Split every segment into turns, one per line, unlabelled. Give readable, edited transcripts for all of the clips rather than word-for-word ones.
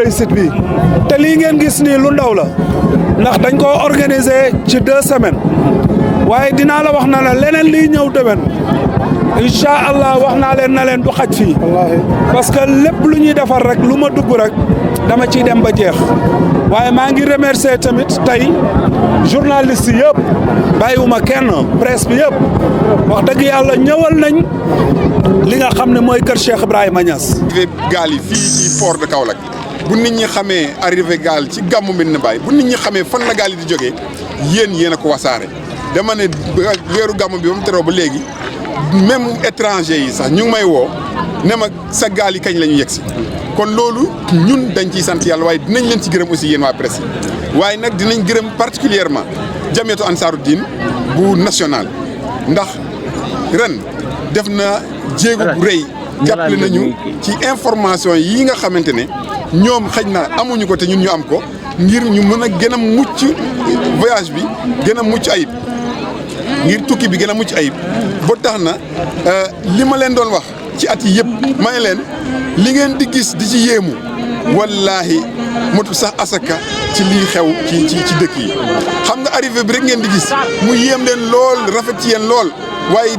réussite bi te lii ngeen gis nii lu ndaw la ndax dañ ko organiser ci 2 semaines waaye dinaa la wax na la leneen liy ñëw déwén incha allah wax naa leen na leen du xaj fii parce que lépp lu ñuy defar rek lu ma dugg rek dama ciy dem ba jeex waaye maa ngi remercier tamit tey journaliste yëpp bàyyiwuma kenn presse bi yëpp wax dëgg yàlla ñëwal nañ li nga xam ne mooy kër Cheikh Ibrahima Niass.
arrivé gaal yi fii ci port de Kaolack bu nit ñi xamee arrivé gaal ci gàmmu Medina Baye bu nit ñi xamee fan la gaal yi di jógee yéen a ko wasaare dama ne weeru gàmmu bi ba mu teroo ba léegi même étranger yi sax ñu ngi may woo ne ma sa gaal yi kañ la ñu yegg si kon loolu ñun dañ ciy sant yàlla waaye dinañ leen ci gërëm aussi yéen waa presse yi waaye nag dinañ gërëm particulièrement Jamiyatu Ansaaru Diin bu national ndax ren def na jéego bu rëy jàppale nañu ci information yi nga xamante ne ñoom xëj na amuñu ko te ñun ñu am ko ngir ñu mën a gën a mucc voyage bi gën a mucc ayib ngir tukki bi gën a mucc ayib ba tax na li ma leen doon wax ci at yi yëpp may leen li ngeen di gis di ci yéemu wallaahi motu sax asaka ci lii xew ci dëkk yi xam nga arrivé bi rek ngeen di gis mu yéem leen lool rafet ci yéen lool waaye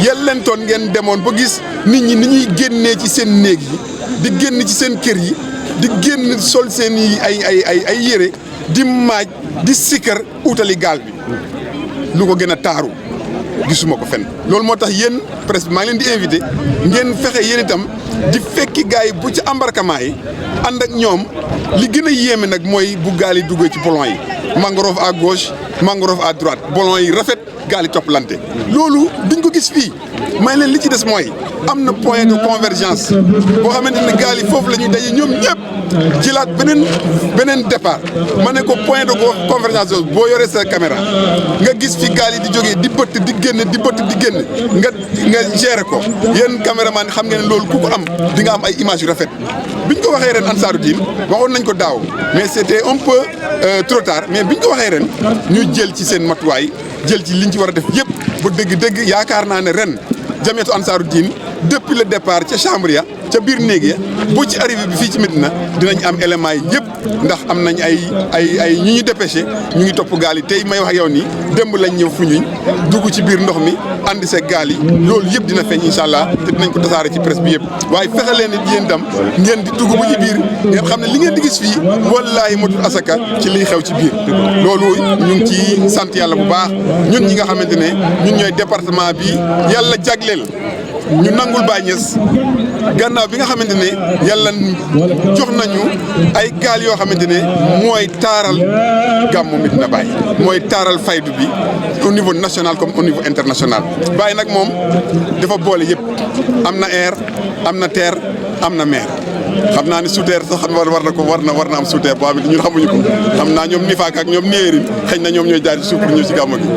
yellentoon ngeen demoon ba gis nit ñi ni ñuy génnee ci seen néeg yi di génn ci seen kër yi di génn sol seen i ay yére di maaj di sikkar utali gaal bi lu ko gën a taaru gisuma ko fenn loolu moo tax yéen presse bi maa ngi leen di invité ngeen fexe yéen itam di fekki gars yi bu ci embarquement yi ànd ak ñoom li gën a yéeme nag mooy bu gaal yi duggee ci bolon yi mangrove à gauche mangrove à droite bolon yi rafet gaal yi toppalante loolu duñ ko gis fii may leen li ci des mooy am na point de convergence boo xamante ne gaal yi foofu la ñuy daje ñoom ñëpp jëlaat beneen départ ma ne ko point de convergence boo yoree sa caméra nga gis fi gaal yi di jógee di bëtt di génn nga gérer ko yéen caméraman xam ngeen ne loolu ku ko am di nga am ay image yu rafet biñ ko waxee ren Ansaaru Diin waxoon nañ ko daaw mais c'était un peu trop tard mais biñ ko waxee ren ñu jël ci seen matuwaay jël ci liñ ci war a def yëpp ba dëgg-dëgg yaakaar naa ne ren Jamiyatu Ansaaru Diin depuis le départ ca chambre ya ca biir néeg ya bu ci arrivé bi fii ci Medina dinañ am éléments yi yëpp ndax am nañ ay ñu ñu dépêché ñu ngi topp gaal yi tey may wax ak yow nii démb lañ ñëw Foundiougne dugg ci biir ndox mi andi seeg gaal yi loolu yëpp dina feeñ incha allah te dinañ ko tasaare ci presse bi yëpp waaye fexe leen it yéen itam ngeen di dugg bu ci biir ngeen xam ne li ngeen di gis fii wallaahi motul asaka ci liy xew ci biir loolu ñu ngi ci sant yàlla bu baax ñun ñi nga xamante ne ñun ñooy département bi yàlla jagleel ñu nangul Baye Niass gannaaw bi nga xamante ne yàlla jox nañu ay gaal yoo xamante ne mooy taaral gàmmu Medina Baye mooy taaral faydu bi au niveau national comme au niveau international Baye nag moom dafa boole yëpp am na air am na terre am na mer xam naa ne souterre sax war na am souterre boo xam ne ñun xamuñu ko xam naa ñoom nifaak ak ñoom néerin xëy na ñoom ñooy jaar ci suuf pour ñëw ci gàmmu gi